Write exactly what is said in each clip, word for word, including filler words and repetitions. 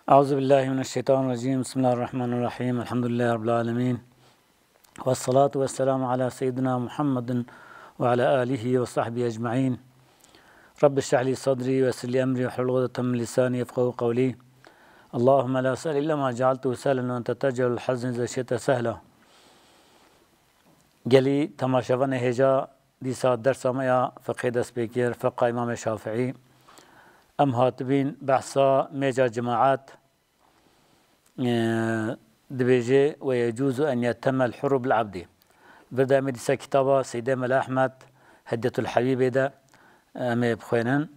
أعوذ بالله من الشيطان الرجيم. بسم الله الرحمن الرحيم. الحمد لله رب العالمين. والصلاة والسلام على سيدنا محمد وعلى آله وصحبه أجمعين. رب اشرح لي صدري ويسر لي أمري واحلل عقدة من لساني يفقهوا قولي. اللهم لا سهل إلا ما جعلته سهلا وأنت تجعل الحزن إذا شئت سهلا. Gelî temaşevanê hêja dîsa dersa me ya fiqhê dest pê kir, fiqha Îmamê Şafiî. Em hatibîn behsa mêja cemaat, e, dibêje, "Ve yecuzu en yetemel hurru bil abdî." Vir de em ê dîsa kitaba Seydê Mela Ehmed Hedyetul Habîbê de em ê bixwênin.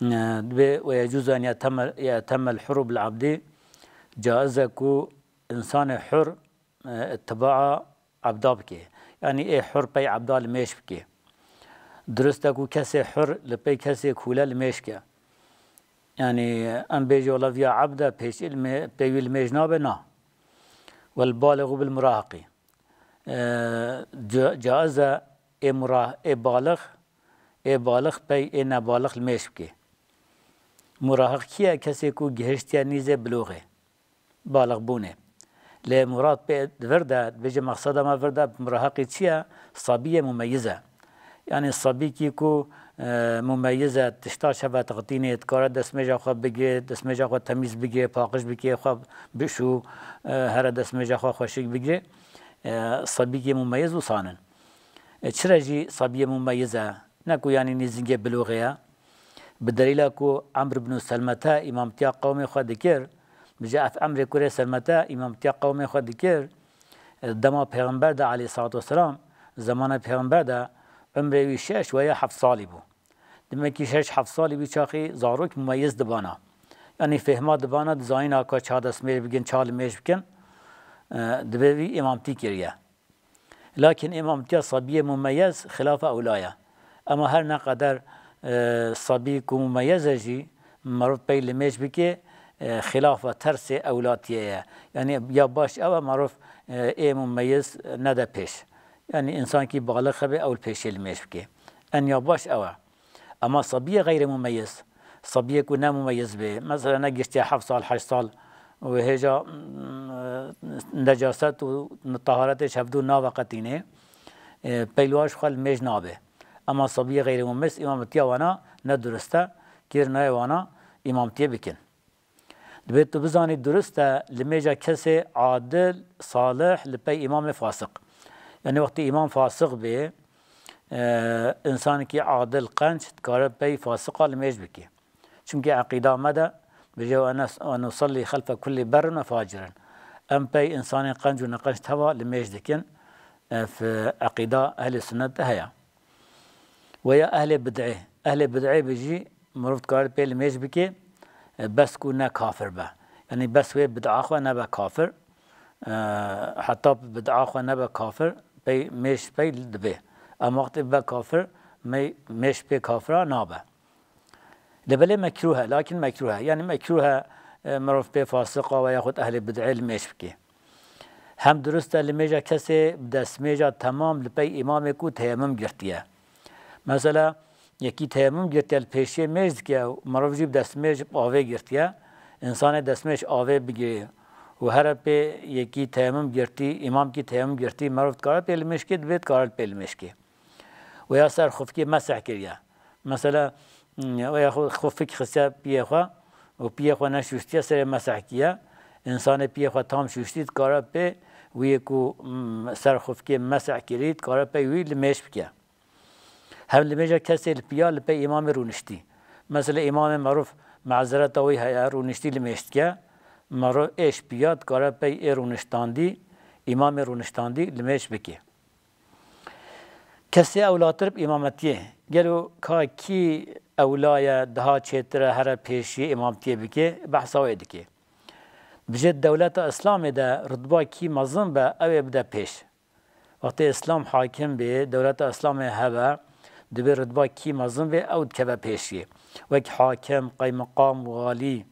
E, dibê, "Ve yecuzu en yetemel, yetemel hurru bil abdî." Caiz e ku insanê hur, e, itibaa ebda bike. Yanî ê hur pey ebda li mêj bike. Dirust e ku kesê hur li pey kesê kûle li mêj ke. Yanî em bêjî wela viya ebd e, pêşî li mê-, pey wî li mêj nabe, na. Wel balixû bil murahiqî. E, ca-, caiz e ê murah-, ê balix, ê balix pey ê nebalix li mêj bike. Murahiq kî ye? Kesê ku gihiştiye nîzê biloxê. Balixbûnê. Lê murad pê di vir de, dibêje mexseda me vir de murahiqî çi ye? Sabiyê mumeyiz e. Yanî sabîkî ku, e, mumeyiz e, tişta şevet xitînê, dikare destmêja xwe bigire, destmêja xwe temîz bigire, paqij bike, xwe bişû, e, here destmêja xwe xweşik bigire. E, sabîkê mumeyiz wisa nin. E, çira jî sabiyê mumeyiz e? Ne ku yanî nêzîngê biloxê ye. Bi delîla ku Emr ibn Selmete îmamtiya qewmê xwe dikir, bije ev Emrê kurê Selmete îmamtiya qewmê xwe dikir, dema Pêxember de aleyhissalatu vesselam, zemana Pêxember de umrê wî şeş weya heft salî bû. Demekî şeş heft salî wî çaxî zarok mumeyiz dibana. Yanî fêhma dibana, dizanîna ka ça destmêj bikin, ça li mêj bikin, e, dibê wî îmamtî kiriye. Lakin îmamtiya sabiyê mumeyez xilafa ewla ye. Ema her ne qeder, e, sabî ku mumeyez e jî, merov pey li mêj bike, e, xilafa tersê ewlatiyê ye. Yanî ya baş ew e merov, e, ê mumeyez nede pêş. Yanî însankî balix hebe ew li pêşê li mêj bike. En ya baş ew e. Ema sabiyê xeyrê mumeyiz, sabiyê ku ne mumeyiz be, mesela ne giştiye heft sal, heşt sal û hêja, mm, necaset û taharetê ji hevdû naveqetîne, e, peyluwa ji xwe li mêj nabe. Ema sabiyê xeyrê mumeyiz îmametiya wana ne durist e, kêr nayê wana îmamtiyê bikin. Dibê tu bizanî durist e li mêja kesê adil, salih li pey îmamê fasiq. Yanî wextê îmam fasiq bê, e, însanekî adil, qenc dikare pey fasiqa li mêj bike. Çimkî eqîda me de bêje, "Ve nes-, ve nusallî xelfe kullî berrin ve facirin." Em pey însanên qenc û neqenc teva li mêj dikin. Ev, e, eqîda ehlê sunnet de heye. Weya ehlê bid'ê. Ehlê bid'ê bi jî mirov dikare pê li mêj bike, e, bes ku ne kafir be. Yanî bes wê bid'a xwe nebe kafir. E, heta bid'a xwe nebe kafir, pey mêj pey dibe. Em wextê be kafir, mey-, mêj pê kafira nabe. Lê belê mekrûh e, lakin mekrûh e. Yanî mekrûh e, e, mirov pê fasiqa we yaxud ehlê bid'ê li mêj bike. Hem durist e li mêja kesê bi destmêja temam li pey îmamê ku teyemum girtiye. Mesela, yekî teyemum girtiye li pêşiyê mêj dike û mirov jî bi destmêj avê girtiye. Însanê destmêj avê bigirê û here pê yekî teyemum girtî, îmamkî teyemum girtî, mirov dikare pê li mêj kê, dibê dikare pê li mêj kê. Weya ser xufkê meseh kiriye. Mesela, mm, weya xu-, xufik xistiye piyê xwe û piyê xwe neşûştiye, serê meseh kiye. Însanê piyê xwe tam şûştî dikare pê wî yê ku, mm, ser xufkê meseh kirî, dikare pey wî li mêj bike. Hem li mêja kesê li piya li pey îmamê rûniştî. Mesela îmamê merûf mezereta wî heye, rûniştî li mêj dike. Merûf êş piya dikare pey ê rûniştandî, îmamê rûniştandî li mêj bike. Kesê ewlatir bi îmametiyê. Gelo ka kî ewla ye, daha çêtir e here pêşiyê îmamtiyê bike, behsa wê dike. Bije dewleta Îslamê de ritba kî mezin be, ew ê bide pêş. Wextê Îslam hakim bê, dewleta Îslamê hebe, dibê ritba kî mezin bê, ew dikeve pêşiyê. Wek hakim, qeymeqam, walî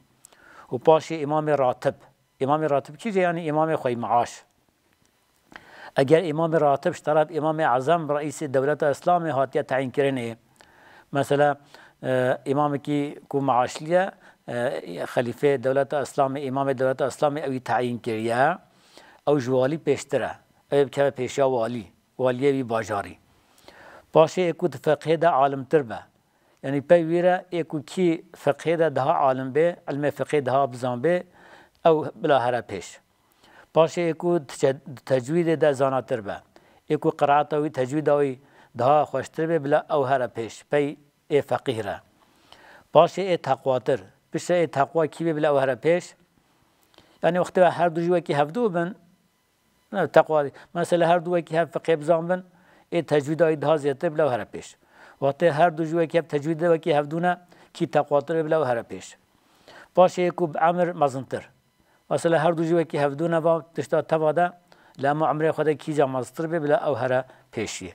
û paşê îmamê ratib. Îmamê ratib kî ye? Yanî îmamê xwey meaş. Eger îmamê ratib ji teref îmamê ezem, reîsê dewleta Îslamê hatiye teyînkirinê, mesela, e, îmamekî ku meaşlî ye, e, xelîfê dewleta Îslamê, îmamê dewleta Îslamê ew î tayîn kiriye, ew ji walî pêştir e. Ew ê bikeve pêşiya walî, waliyê wî bajarî. Paşê ê ku di feqhê de alimtir be. Yanî pey wî re ê ku kî feqhê de daha alim bê, ilmê feqhê daha bizan bê, ew bila here pêş. Paşê ê ku di ce-, di tecwîdê de zanatir be. Ê ku qiraeta wî, tecwîda wî daha xweştir bê, bila ew here pêş. Pey ê feqîh re. Paşê ê teqwatir. Piştre ê teqwa kî bê bila ew here pêş. Yanî wextê her du jî wekî hevdû bin, ne, teqwa, mesela her du wekî hev fiqhê bizan bin, ê tecwîda wî daha zêdetir bila ew here pêş. Wextê her du jî wekî hev tecwîda wekî hevdû ne, kî teqwatir bê bila ew here pêş. Paşê ê ku bi emir mezintir. Mesela her du jî wekî hevdû ne va tişta teva de, li hema emrê xwe de kî ca mezintir bê bila ew here pêşiyê.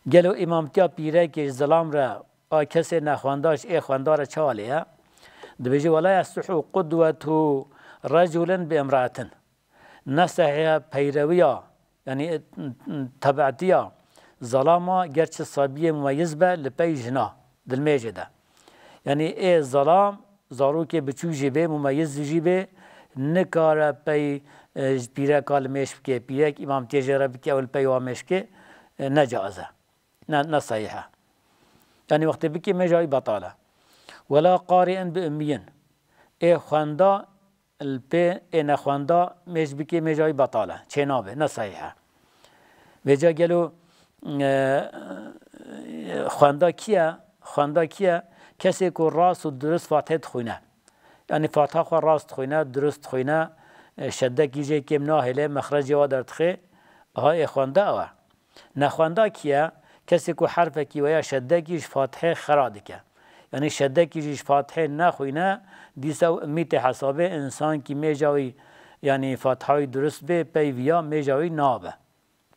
Gelo îmamtiya pîrekê ji zilam re a kesê nexwendar ji ê xwendar re çawa lê ye? Dibêje, "Wela yesluhu qudwetu reculin bi imraatin." Ne sehî ye peyrewiya, yanî, e, tebetiya zelama ger çi sabiyê mumeyiz be li pey jina, di limêjê de. Yanî ê zelam, zarokê biçûk jî bê, mumeyiz jî bê, nikare pey, e, ji pîreka limêj bike, pîrek îmamtiyê jê re bike, ew li pey wa mêj bike, e, ne caiz e. Ne, ne sehîh e. Yanî wextê bikê mêja wî betal e. Wela qari'in bi ummiyin. Ê xwenda li pê ê nexwenda mêj bikê mêja wî betal e. Çê nabe, ne sehîh e. Vêca gelo, e, xwenda kî ye? Xwenda kî ye? Kesê ku rast û dirust Fatihê dixwîne. Yanî Fatiha xwe rast dixwîne, dirust dixwîne, e, şeddekî jê kêm nahêle, mexrecê wa derdixe, aha ê xwenda ew e. Nexwenda kî ye? Kesê ku herfekî weya şeddekî ji Fatihê xera dike. Yanî şeddekî jî ji Fatihê nexwîne, dîsa ew ummî tê hesabê, însankî mêja wî, yanî Fatiha wî dirust bê, pey viya mêja wî nabe.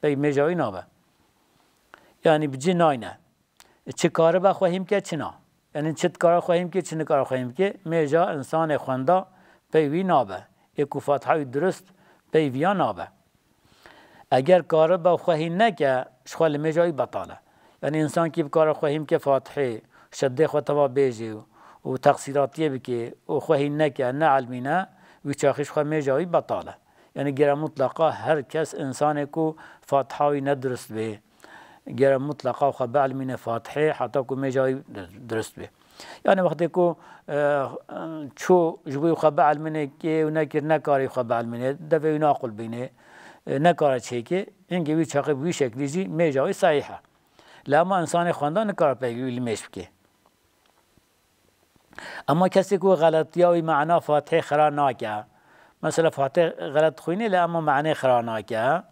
Pey mêja wî nabe. Yanî bi cih nayne. Çi karibe xwehî bike, çi na. Yanî çi dikare xwehî bike, çi nikare xwehî bike. Mêja însanê xwenda pey wî nabe. Ê ku Fatiha wî dirust, pey viya nabe. Eger karibe xwehî neke, ji xwe li mêja wî betal e. Yanî însankî bikare xwehî bike Fatihê, şeddê xwe teva bêjê û, û texsîratiyê bike û xwehî neke, neelmîne, wî çaxî ji xwe mêja wî betal e. Yanî gere mutleqa her kes, însanê ku Fatiha wî ne dirust bê, gere mutleqa xwe bielmîne Fatihê heta ku mêja wî dirust bê. Yanî wextê ku, e, çû ji bo xwe bielmîne kê û nekir, nekarî xwe bielmîne, devê wî naqul bîne, e, nekare çêke, hingê wî çaxê bi wî şeklî jî mêja wî sehîh e. Lê ema însanê xwenda nikare pey wî li mêj bike. Ema kesê ku xeletiya wî mana Fatihê xira nake, mesela Fatihê xelet dixwîne lê ema manê xira nake,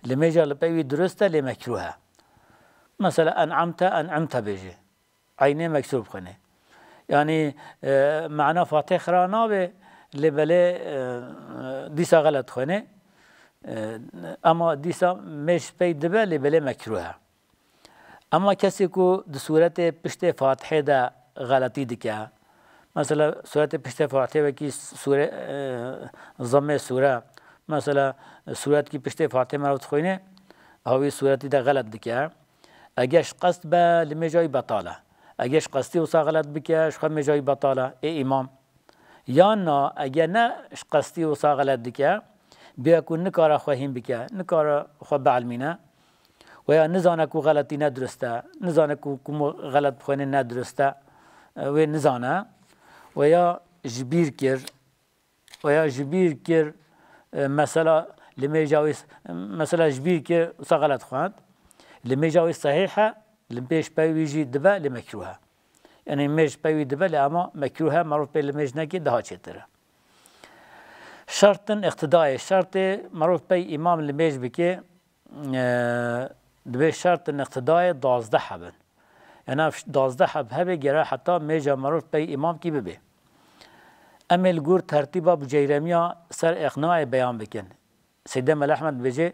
li mêja li pey wî dirust e lê mekrûh e. Mesela en'amte, en'imte bêje. Eynê meksûr bixwîne. Yanî, e, mana Fatihê xira nabe, lê belê, e, dîsa xelet dixwîne. E, ema dîsa mêj pey dibe, lê belê mekrûh e. Ema kesê ku di sûretê piştê Fatihê de xeletî dike, mesela sûretê piştê Fatihê wekî sûre, e, zemmê sûre, mesela sûretkî piştê Fatihê meriv dixwîne, ha wî sûretî de xelet dike. Eger ji qest be, li mêja wî betal e. Eger ji qestî wisa xelet bike, ji xwe mêja wî betal e, ê îmam. Yan na, eger ne ji qestî wisa xelet dike, bêya ku nikare xwe hîn bike, nikare xwe bielmîne, weya nizane ku xeletî ne dirust e, nizane ku, ku xelet bixwîne ne dirust e, wê nizane, weya ji bîr kir, weya ji bîr kir, e, mesela li mêja wî, mesela ji bîr kir, wisa xelet xwend, li mêja wî sehîh e, li mêj pey wî jî dibe, lê mekrûh e. Yanî mêj pey wî dibe, lê ema mekrûh e, merov pê li mêj neke daha çêtir e. Şertin îqtidayê, şertê merov pey îmam li mêj bike, e, divê şertin îqtidayê duwazdeh hebin. Yanî ev duwazdeh heb hebe gere heta mêja merov pey îmamkî bibe. Em ê li gor tertîba Buceyremiya ser Îqnayê beyan bikin. Seyd Emel Ehmed dibêje,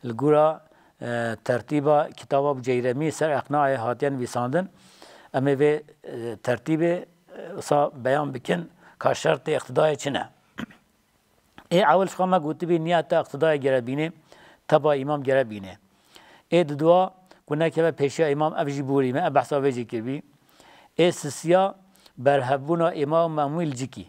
li gora, e, tertîba kitaba Buceyremî ser Îqnayê hatiye nivîsandin. Em ê vê, e, tertîbê, e, wisa beyan bikin ka şertê îqtidayê çi ne. Ê ewil ji xwe me gotibî niyeta îqtidayê gere bîne, teba îmam gere bîne. Ê didua ku nekeve pêşiya îmam, ev jî borî me, ev behsa vê jî kiribî. Ê sisiya Berhevbûna îmam û memûmî li cîkî.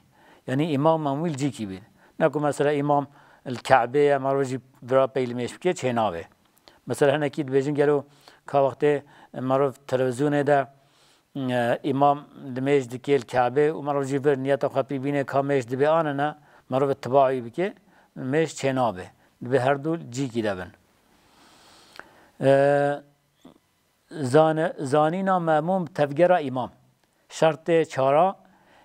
Yanî îmam û memûmî li cîkî bîn. Ne ku mesela îmam li Ke'bê ye, merov jî vira pey limêj bike, çênabe. Mesela hinekî dibêjin gelo ka wextê merov televîzyonê de, e, îmam limêj dike li Ke'bê û merov jî vir niyeta xwe pê bîne ka mêj dibê an ne, merov ittiba wî bike, mêj çênabe. Dibê her du li cîkî de bin. E, Zane-, zanîna memûm tevgera îmam. Şertê çara,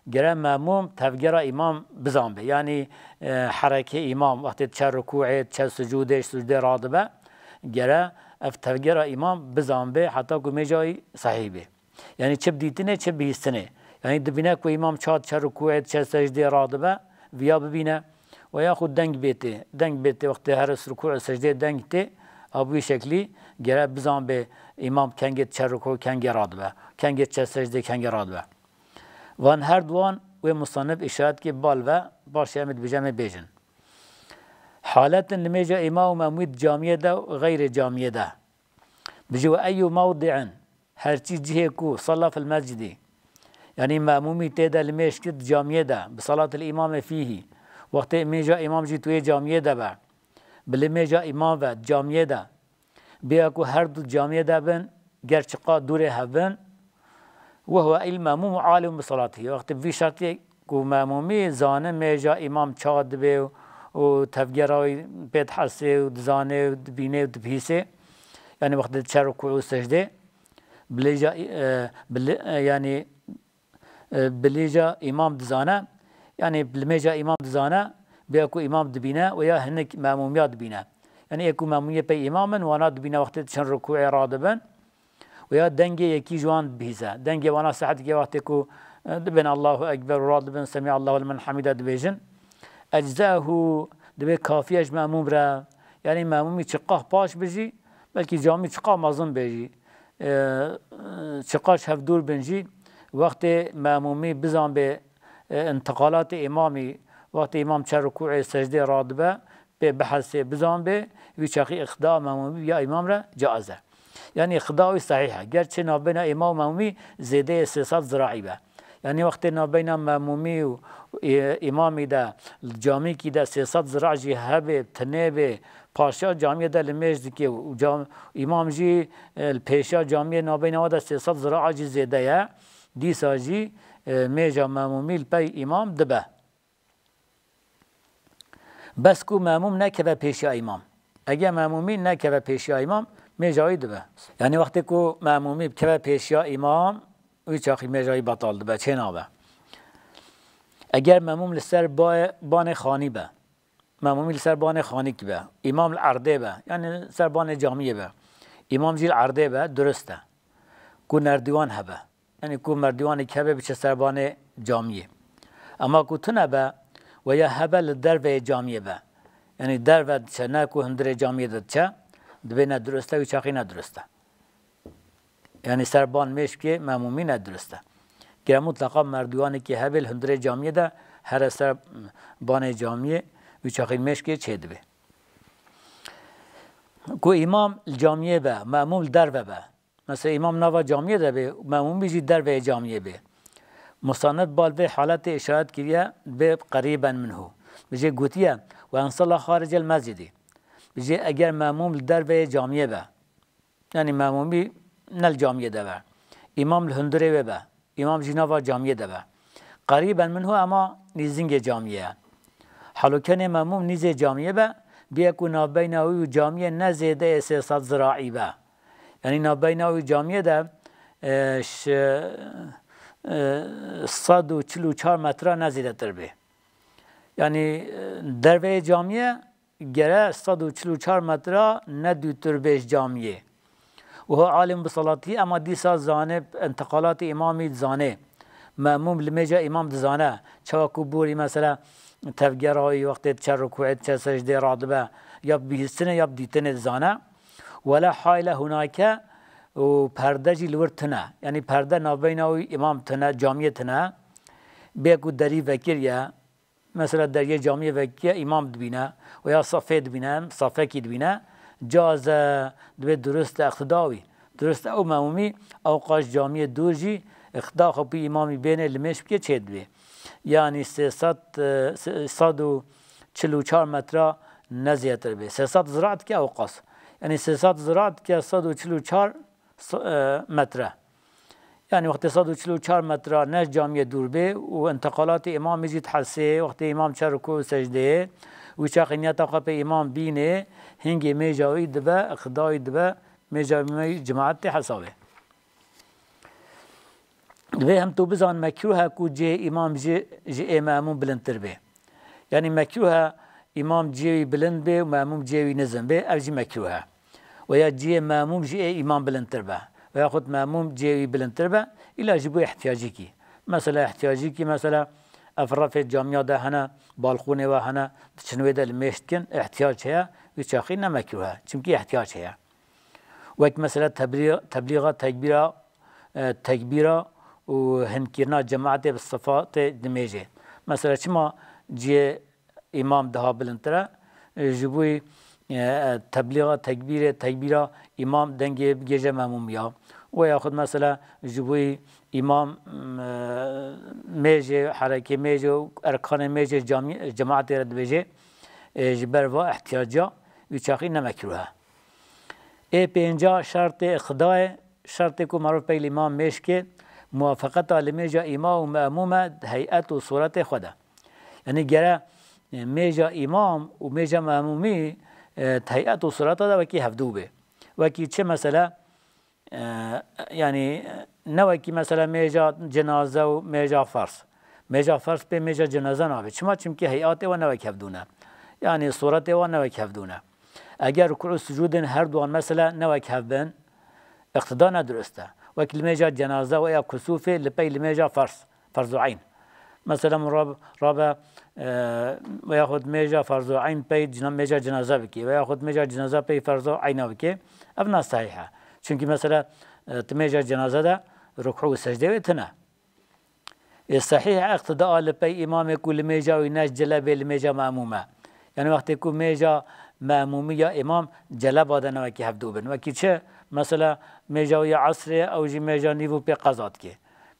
gere memûm tevgera îmam bizanbe. Yanî, e, herekê îmam wextê diçe rukûê, diçe sucûdê, ji sucdê radibe, gere ev tevgera îmam bizanbe heta ku mêja wî sehîh bê. Yanî çi bi dîtinê, çi bi bihîstinê. Yanî dibîne ku îmam ça diçe rukûê, diçe secdê radibe, viya bibîne. Û yaxud deng bê tê. Deng bê tê, wextê her rukû û secdê deng tê, a bi wî şeklî gere bizanbê îmam kengê diçe rukû, kengê radibe, kengê diçe secdê, kengê radibe. Van her duwan wê musannif îşaret kê bal ve, paşê em ê dibêje em ê bêjin. Haletin nimêja îmam û memûyî di camiyê de û xeyrê camiyê de. Bijî we eyyu mewdi'in, herçî cihê ku salla fil mescidî, yanî memûmî tê de limêj kir di camiyê de, bi salatil îmamê fîhî, wextê mêja îmam jî tu yê camiyê de be, bi limêja îmam ve di camiyê de, bêya ku her du camiyê de bin, ger çiqa dûrê hev bin, we huwe il memûm alim bi salatî. Wextê vî şertê ku memûmî zane mêja îmam ça dibe û, û tevgera wî pê dihesê û dizane û dibîne û dibihîsê. Yanî wextê diçe rukû û secdê, bilêja, e, bili-, e, yanî, e, bilêja îmam dizane, yanî limêja îmam dizane, bêya ku îmam dibîne û ya hinek memûmiya dibîne. Yanî ê ku memûmiyê pey îmam in, wana dibîne wextê diçin rukûê radibin. Û ya dengê yekî ji wan dibihîze. Dengê wana saetî ke wextê ku, e, dibên Allahu Ekber û radibin Semî Allahu limen hamîda dibêjin. Eczehu, dibê kafî ye ji memûm re. Yanî memûmî çiqax paş bijî, belkî camî çiqax mezin bê jî. E, çiqaş hevdûr bin jî, wextê memûmî bizanbê, e, intiqalatê îmamî, wextê îmam çe rukûê secdê radibe, pê bihesê bizanbê, wî çaxî îqtida memûmî ya îmam re caiz e. Yanî îqtida wî sehîh e. Ger çi navbeyna îmam û memûmî zêdeyê sê sed ziraî be. Yanî wextê navbeyna memûmî û, e, îmamî de, camîkî de sê sed zira jî hebe, tinê bê, paşa camiyê de limêj dike û cam-, îmam jî, e, li pêşiya camiyê navbeyna we de sê sed zira jî zêde ye, dîsa jî, e, mêja memûmî li pey îmam dibe. Bes ku memûm nekeve pêşiya îmam. Eger memûmî nekeve pêşiya îmam, mêja wî dibe. Yanî wextê ku memûmî bikeve pêşiya îmam, wî çaxî mêja wî betal dibe, çênabe. Eger memûm li ser ba-, banê xanî be, memûmî li ser banê xanîkî be, îmam li erdê be, yanî li ser banê camiyê be, îmam jî li erdê be, durist e. Ku nerdîwan hebe. Yanî ku merdîwanekî hebe biçe ser banê camiyê. Ema ku tune be, we ya hebe li derveyê camiyê be. Yanî derve diçe, ne ku hundirê camiyê de diçe, dibê ne durist e, wî çaxî ne durist e. Yanî ser ban mêj bikê memûmî ne durist e. Gere mutleqa merdîwanekî hebe li hundirê camiyê de here ser banê camiyê, wî çaxî mêj bikê çêdibe. Ku îmam li camiyê be, memûm li derve be. Mesela îmam nava camiyê de bê, memûmî jî derveyê camiyê bê. Musannif bal vê haletê îşaret kiriye, bê qerîben minhu. Bijê gotiye, "Ve en salla xaricel mescidî." Bijê eger memûm li derveyê camiyê be, yanî memûmî ne li camiyê de be, îmam li hundirê wê be, îmam jî nava camiyê de be. Qerîben minhu ema nîzingê camiyê ye. Halokenê memûm nîzê camiyê be, bêya ku navbeyna wî û camiyê ne zêdeyê sê sed ziraî be. Yanî navbeyna wî camiyê de, e, ş-, e, sed û çil û çar metre ne zêdetir bê. Yanî, e, derveyê camiyê gere sed û çil û çar metre ne dûtir bê ji camiyê. Û ho alim bi salatî, ema dîsa zane, intiqalatê îmamî zane. Memûm li mêja îmam dizane. Çawa ku borî mesela tevgera wî wextê diçe rukûê, diçe secdê radibe, ya bi bihîstinê ya bi dîtinê dizane. Wela hayle hunake û perde jî li wir tune. Yanî perde navbeyna wî îmam tune, camiyê tune. Bê ku derî vekiriye, mesela deriyê camiyê vekiye îmam dibîne, û ya safê dibîne, safekî dibîne, caiz e, dibê durist e, iqtida wî. Durist e, ew memûmî, ew qaş camiyê dûr jî, Îqtida xwe bi îmamî bêne li mêj bike çê dibê. Yanî sê sed, e, sê sed û çil û çar metre ne zêdetir bê. Sê sed zira dike ew qas. Yanî sê sed zira dike sed û çil û çar s-, e, metre. Yanî wextê sed û çil û çar metre ne ji camiyê dûr bê û întiqalatê îmamê jî dihesê, wextê îmam çe rukû û secdeyê, wî çaxê niyeta xwe pê îmam bînê, hingê mêja wî dibe, îqtida wî dibe, mêja wî cemaet tê hesabê. Divê hem tu bizan mekrûh e ku cihê îmam ji, ji ê memûm bilindtir bê. Yanî mekrûh e îmam cihê wî bilind bê û memûm cihê wî nizm bê, ev jî mekrûh e. Weya cihê memûm ji ê îmam bilindtir be. Weya xud memûm cihê wî bilindtir be, îla ji bo ihtiyacîkî. Mesela ihtiyacîkî, mesela ev refê camiya de hene, balqûnê we hene, diçin wê de li mêj dikin, ihtiyac heye, wî çaxî ne mekrûh e. Çimkî ihtiyac heye. Wek mesela teblî-, teblîxa tekbîra, e, tekbîra û hinkirina cemaetê bi sifatê nimêjê. Mesela çima cihê îmam daha bilindtir e? E, ji bo, e, teblîxa tekbîrê, tekbîra îmam dengê bigêje memûmiya. We yaxud mesela ji bo îmam, e, mêjê, herekê mêjê û erkanê mêjê camî-, cemaetê re dibêje, e, ji ber va ihtiyaca wî çaxî ne mekrûh e. Ê pênca şertê îqtidayê, şertê ku merov pey li îmam mêj ke, muwafeqeta li mêja îmam û memûm e di heyet û sûretê xwe de. Yanî gere, e, mêja îmam û mêja memûmî, e, di heyet û sûreta de wekî hevdû be. Wekî çi mesela, e, yanî, e, ne wekî mesela mêja cenaze û mêja ferz. Mêja ferz pê mêja cenaze nabe. Çima? Çimkî heyatê wan ne wek hevdû ne. Yanî sûretê wan ne wek hevdû ne. Eger rukû û sucûdên her duwan mesela ne wek hev bin, îqtida ne dirust e. Wek li mêja cenaze û ya kusûfê li pey li mêja ferz, ferz û eyn. Mesela min rab-, rabe, e, veya xud mêja ferz û eyn pey cina-, mêja cenaze bikê, veya xud mêja cenaze pey ferz û eyna bikê, ev ne sehîh e. Çimkî mesela, e, tu mêja cenaze de rukû û secdê wê tune. Ê sehîh îqtida li pey îmamê ku li mêja wî ne ji celebê li mêja memûm e. Yanî wextê ku mêja memûmî ya îmam celeba de ne wekî hevdû bin. Wekî çi? Mesela mêja wî ya esrê, ew jî mêja nîv û pê qeza dike.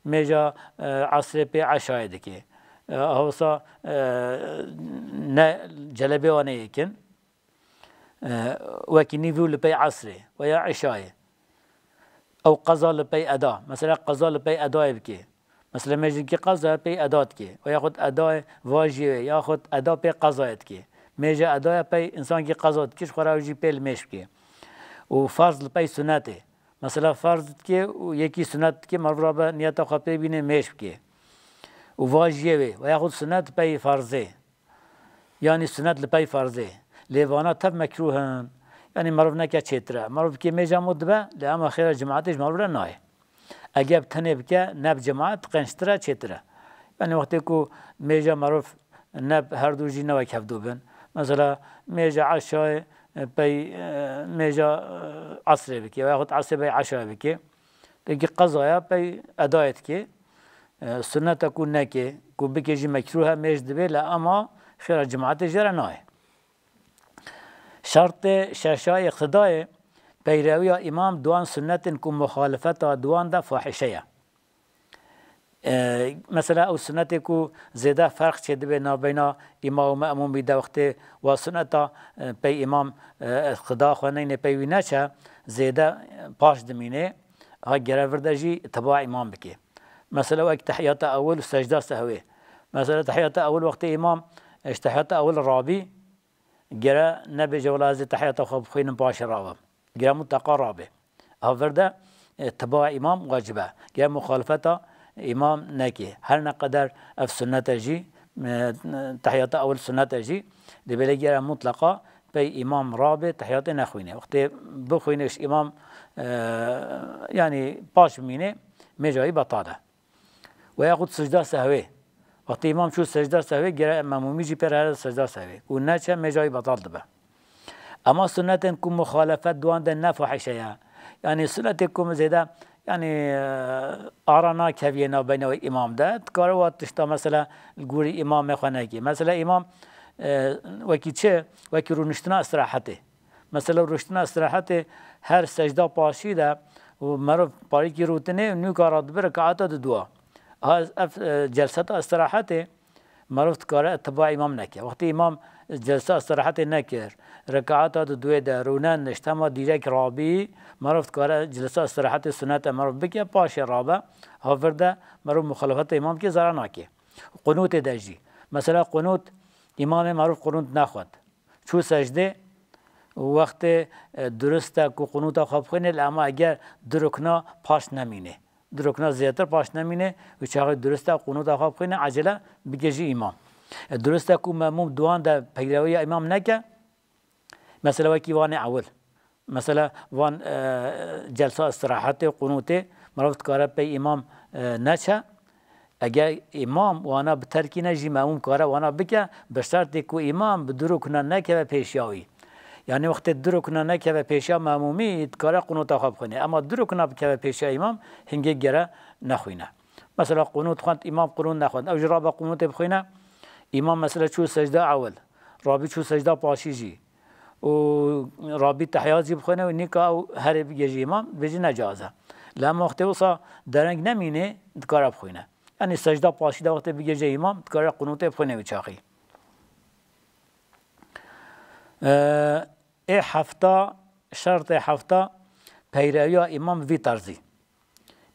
Mêja, e, esrê pê eşayê dike. E, hewsa, e, ne celebê wan ê yekin. E, wekî nîvû li pey esrê veya eşayê. Ew qeza li pey eda. Mesela qeza li pey edayê bike. Mesela mêjikî qeza pey eda dike. Veya xud edayê vajiyê wê, ya xud eda pê qezayê dike. Mêja edaya pey însankî qeza dike, ji xwe re ew jî pê li mêj bike. Û ferz li pey sunetê. Mesela ferz dike û yekî sunet dike, merv rabe niyeta xwe pê bîne mêj bike. Û vajiyê wê. Veya xud sunet pey ferzê. Yanî sunet li pey ferzê. Lê vana tev mekrûh in. Yanî merov neke çêtir e. Merov bike mêja mû dibe, lê ema xêra cemaetê ji merov re nayê. Eger bi tenê bike, ne bi cemaet, qençtir e, çêtir e. Yanî wextê ku mêja merov ne bi her du jî ne wek hevdu bin. Mesela mêja eşayê, e, pey, e, mêja, e, esrê bike, veya xud esrê pey eşayê bike. Peki qezaya pey edayê dike. E, sunneta ku neke, ku bike jî mekrûh e, mêj dibe, le ema xêra cemaetê jê re nayê. Şertê şeşayê iqtidayê, peyrewiya îmam di wan sunnetên ku muxalefeta di wan de fahîşe ye. E, mesela ew sunnetê ku zêde ferq çêdibe navbeyna îmam û me'mûmî de wextê wa sunneta, e, pey îmam, e, iqtida xwe neyne pey wî neçe, zêde, e, paş dimîne, ha gere vir de jî ittiba îmam bike. Mesela wek tehiyata ewil û secda sehwê. Mesela tehiyata ewil wextê îmam, e, ji tehiyata ewil rabî, gere nebêje, wela ez ê tehiyata xwe bixwînim paşê rabim. Gere mutleqa rabe. Ha vir de, e, tiba îmam wecib e. Gere muxalifeta îmam neke. Her ne qeder ev sunnet e jî, e, tehiyata ewil sunnet e jî, lê belê gere mutleqa pey îmam rabe, tehiyatê nexwîne. Wextê bixwîne ji îmam, e, yanî paş bimîne, mêja wî betal e. Veya xud sicda sehwê. Wextê îmam çû sicda sehwê, gere memûmî jî pê re here sicda sehwê. Û neçe mêja wî betal dibe. Ema sunnetên ku muxalefet di wan de ne fahîşe ye. Yanî sunnetê ku min zêde, yanî, e, ara nakeviyê navbeyna wê îmam de, dikare wa tişta mesela li gorî îmamê xwe nekê. Mesela îmam, e, wekî çi? Wekî rûniştina istirahetê. Mesela rûniştina istirahetê her secda paşî de û merov parîkî rûtinê û nûka radibir rekaeta didua. Ha, ev, e, celseta istirahetê merov dikare ittiba îmam neke. Wextê îmam celsa istirahetê nekir, rekaeta diduyê de rûne nişt hema dîrek rabî, merov dikare celsa istirahetê sunet e merov bike, paşê rabe, ha vir de merov muxalefeta îmam ke zara nake. Qunûtê de jî. Mesela qunût, îmamê merov qunût nexwend. Çû secdê, wextê, e, durist e ku qunûta xwe bixwîne, lê ema eger du rukna paş nemîne. Du rukna zêdetir paş nemîne, wî çaxê durist e qunûta xwe bixwîne, ecele bike jî îmam. E, durist e ku memûm duan de peyrewiya îmam neke, mesela wekî vanê ewil. Mesela van, e, celsa istirahetê, qunûtê, merov dikare pey îmam, e, neçe. Eger îmam wana bi terkî ne jî memûm kare wana bike, bi şertê ku îmam bi du rukna nekeve pêşiya wî. Yanî wextê du rukna nekeve pêşiya memûmî, dikare qunûta xwe bixwîne. Ema du rukna bikeve pêşiya îmam, hingê gere nexwîne. Mesela qunût xwend, îmam qunût nexwend. Ew jî rabe qunûtê bixwîne. Îmam mesela çû secda ewil. Rabî çû secda paşî jî. Û rabî tehiyat jî bixwîne û nîka ew herê bigê jî îmam, bêjî necaiz e. Lê ema wextê wisa dereng nemîne, dikare bixwîne. Yanî secda paşî de wextê bigê jê îmam, dikare qunûtê bixwîne wî çaxî. Ee, ê hefta, şertê hefta, peyrewiya îmam vî terzî.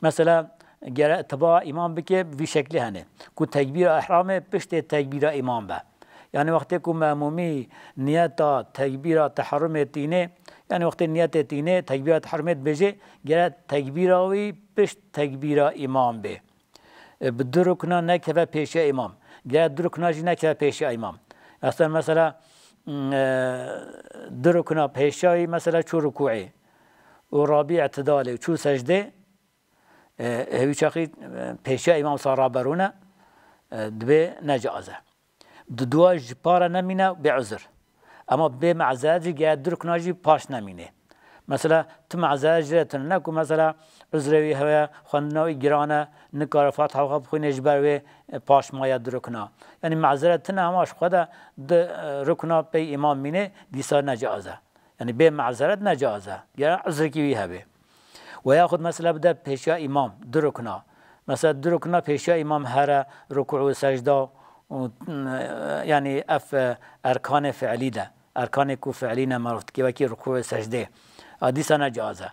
Mesela, gere ittiba îmam bike, vî şeklî hene. Ku tekbîra ihramê piştê tekbîra îmam be. Yanî wextê ku memûmî niyeta tekbîra teherumê tîne, yanî wextê niyetê tîne, tekbîra teherumê dibêje, gere tekbîra wî pişt tekbîra îmam be. E, bi du rukna nekeve pêşiya îmam. Gere du rukna jî nekeve pêşiya îmam. Mesela, mesela, m, e, du rukna pêşiya wî, mesela çû rukûê û rabî îtidalê û çû secdê, e, hêvî çaxî, e, pêşiya îmam sa raberûne, e, dibê necaiz e. Di dua ji para nemîne bê uzur. Ema bê mezeret jî gere du rukna jî paş nemîne. Mesela tu mezeret jê re tune, ne ku mesela uzrê wî heye, xwendina wî giran e, nikare Fatiha xwe bixwîne ji ber wê, e, paş maye du rukna. Yanî mezeret tune ema ji xwe de du, e, rukna pey îmam mîne, dîsa necaiz e. Yanî bê mezeret necaiz e. Gere uzrekî wî hebe. Ve yaxud mesela bide pêşiya îmam, du rukna. Mesela du rukna pêşiya îmam here, rukû û secda û, yanî ev, e, erkanê fiilî de, erkanê ku fiilî ne merov dike, wekî rukû û secdê. A dîsa necaiz e.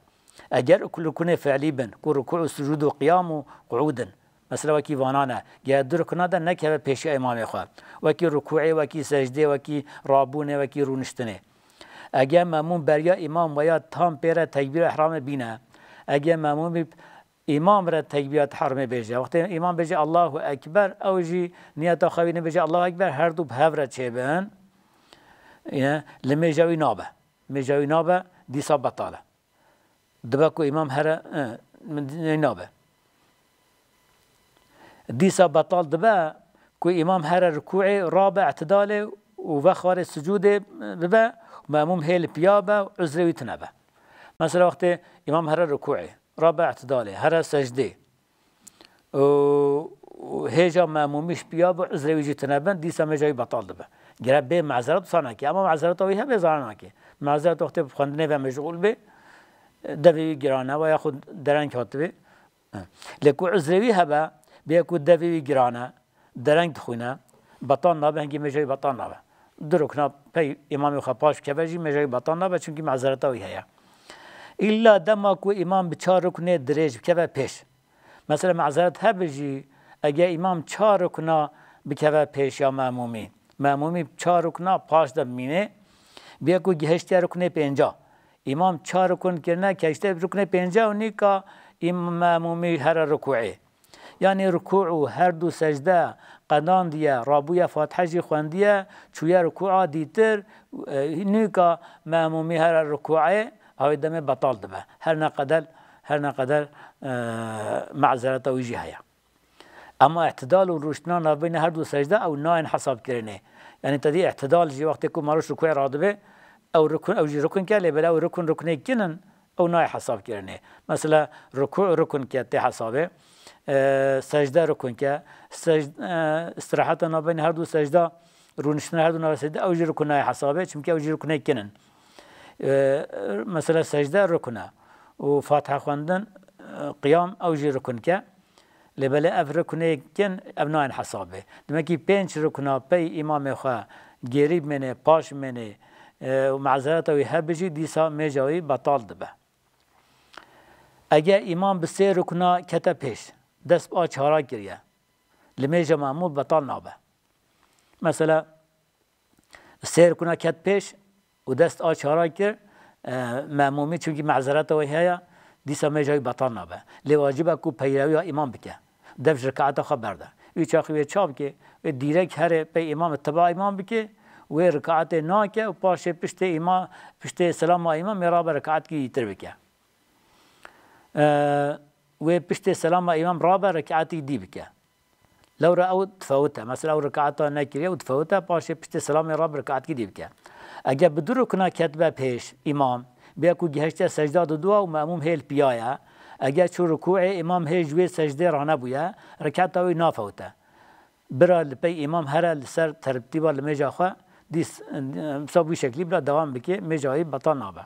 Eger ku rukunê fiilî bin, ku rukû û sucûd û qiyam û quûd in, mesela wekî vanan e, gere du rukna de nekeve pêşiya îmamê xwe. Wekî rukûê, wekî secdê, wekî rabûnê, wekî rûniştinê. Eger memûm beriya îmam veya tam pê re tekbîra ihramê bîne, eger memûmî îmam re tekbîra tehrûmê bêje, wextê îmam bêje Allahu Ekber, ew jî niyeta xwe wî nebêje Allahu Ekber, her du bi hev re çêbin, e, li mêja wî nabe. Mêja wî nabe, dîsa betal e. Dibe ku îmam here, e, min nabe. Dîsa betal dibe ku îmam here rukûê, rabe îtidalê û vexwarê sucûdê bibe, memûm hê li piya be û uzrê wî tune be. Mesela wextê îmam here rukûê, rabe îtidalê, here secdê û, û hêja memûmî ji piya be, uzrê wî jî tune bin, dîsa mêja wî betal dibe. Gere bê mezeret wisa neke, ema mezereta wî hebe zara nake. Mezeret wextê bi xwendinê ve meşgûl bê, devê wî giran e, ve yaxud dereng hatibê, Lê ku uzrê wî hebe, bê ku devê wî giran e, dereng dixwîne, betal nabe, hingê mêja wî betal nabe. Du rukna pey îmamê xwe paş bikeve jî mêja wî betal nabe, çimkî mezereta wî heye. Îlla dema ku îmam bi çar ruknê dirêj bikeve pêş. Mesela mezeret hebe jî, eger îmam çar rukna bikeve pêş ya memûmî, memûmî çar rukna paş de bimîne, bê ku gihiştiye ruknê pênca. Îmam çar rukun kirine, kehişte ruknê pênca û nîka îm-, memûmî here rukûê. Yanî rukû û her du secde qedandiye, rabûye Fatihe jî xwendiye, çûye rukûa dîtir, e, nîka memûmî here rukûê, ew demê betal dibe. Her ne qeder, her ne qeder, e, mezereta wî jî heye. Ema îtidal û rûştina navbeyna her du secde ew nayên hesabkirinê. Yanî te dî îtidal jî wextê ku meroj rukûê radibe, ew rukun, ew jî rukun ke, lê belê ew rukun ruknê kin in, ew nayê hesabkirinê. Mesela rukû rukun ke tê hesabê, e, secde rukun ke, sec-, e, istiraheta navbeyna her du secda, rûniştina her du navê secde, ew jî rukun nayê hesabê, çimkî ew jî ruknê kin in. E, mesela secde rukun e. û Fatiha xwendin, e, qiyam ew jî rukun ke. Lê belê ev rukunê kin, ev nayên hesabê. Demek ki pênc rukna pey îmamê xwe gêrî bimêne, paş bimêne, e, û mazereta wî hebijî, dîsa mêja wî betal dibe. Eger îmam bi sê rukna kete pêş, dest a çara kiriye, li mêja memûm betal nabe. Mesela, sê rukna ket pêş û dest a çara kir, e, memûmî, çimkî mazereta wê heye, dîsa mêja wî betal nabe. Lê wacib e ku peyrewiya îmam bike. Dev ji rikaeta xwe berde. Wî çaxî wê ça bike? Wê dîrek here pey îmam, tiba îmam bike, wê rikaetê nake û paşê piştê îma-, piştê selama îmamê rabe rikaetkî dîtir bike. E, wê piştê selama îmam rabe rikaetî dî bike. Lewra ew difewite. Mesela ew rikaeta nekiriye û difewite, paşê piştê selamê re bi rikaetkî dî bike. Eger bi du rukna ketibe pêş îmam, bê ku gihiştiye secda didua û memûm hê li piya ye, eger çû rikûê, îmam hê ji wê secdê ranebûye, rikaeta wî nafewite. Bira li pey îmam here li ser tertîba li mêja xwe, dîs, wisa bi wî şeklî bila dewam bike, mêja wî betal nabe.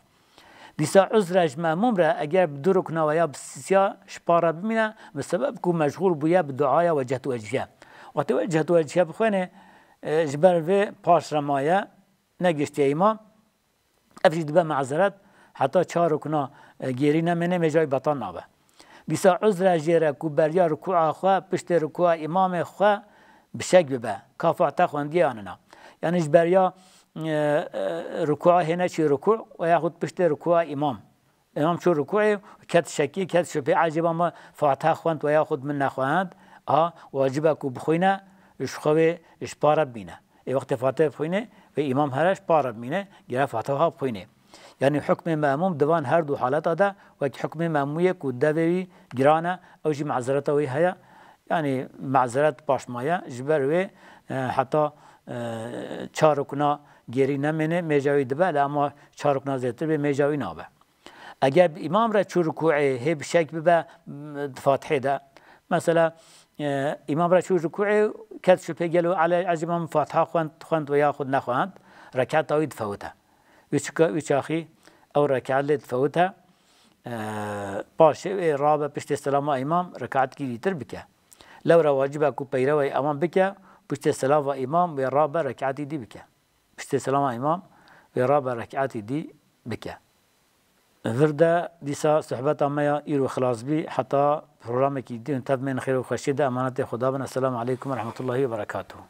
Dîsa uzre ji memûm re, eger bi du rukna we ya bi sisiya ji pa re bimîne, bi sebeb ku meşxûl bûye bi duaya we cehd û ecihî. Wextê we cehd û ecihî bixwêne, e, ji ber vê paş re maye, negihiştiye îmam, ev jî dibe mazeret, heta çar rukna, e, gêrî nemêne, mêja wî betal nabe. Dîsa uzre jê re ku beriya rukûa xwe piştê rukûa îmamê xwe bi şek bibe, ka Fatiha xwendiye yan na. Yanî ji beriya, e, e, rukûa hê neçî rukû ve yaxud piştê rukûa îmam. Îmam çû rukûê, ket şekî, ket şubhê, ecêba me Fatiha xwend ve yaxud min nexwend. A, wacib e ku bixwîne, ji xwe wê ji pa re bimîne. Ê wextê Fatiha bixwîne, wê îmam here ji pa re bimîne, gere Fatiha bixwîne. Yanî hukmê memûm di van her du haleta de wek hukmê memûmê ku devê wî giran e, ew jî mazereta wî heye. Yanî mazeret paş maye, ji ber wê, e, heta, e, çar rukna gêrî nemêne, mêja wî dibe, lê ama çar rukna zêdetir bê, mêja wî nabe. Eger bi îmam re çû rukûê, hê bi şek bibe, m, di Fatihê de. Mesela, e, îmam re çû rukûê, ket şubhê gelo ele ecêba min Fatiha xwend, xwend ve yaxud nexwend, reketa wî difewite. Wî çika, wî çaxî ew reket lê difewite. E, paşê wê rabe piştê selama îmam rekatkî dîtir bike. Lewra wacib e ku peyrewê îmam bike, piştê selama îmam wê rabe reketî dî bike. Piştê selama îmam wê rabe reketî dî bike. Vir de dîsa sohbeta me ya îro xilas bî, heta programekî din tev bên xêr û xweşiyê de emanetê Xuda bin. Esselamu aleykum ve rahmetullahi ve berekatuhu.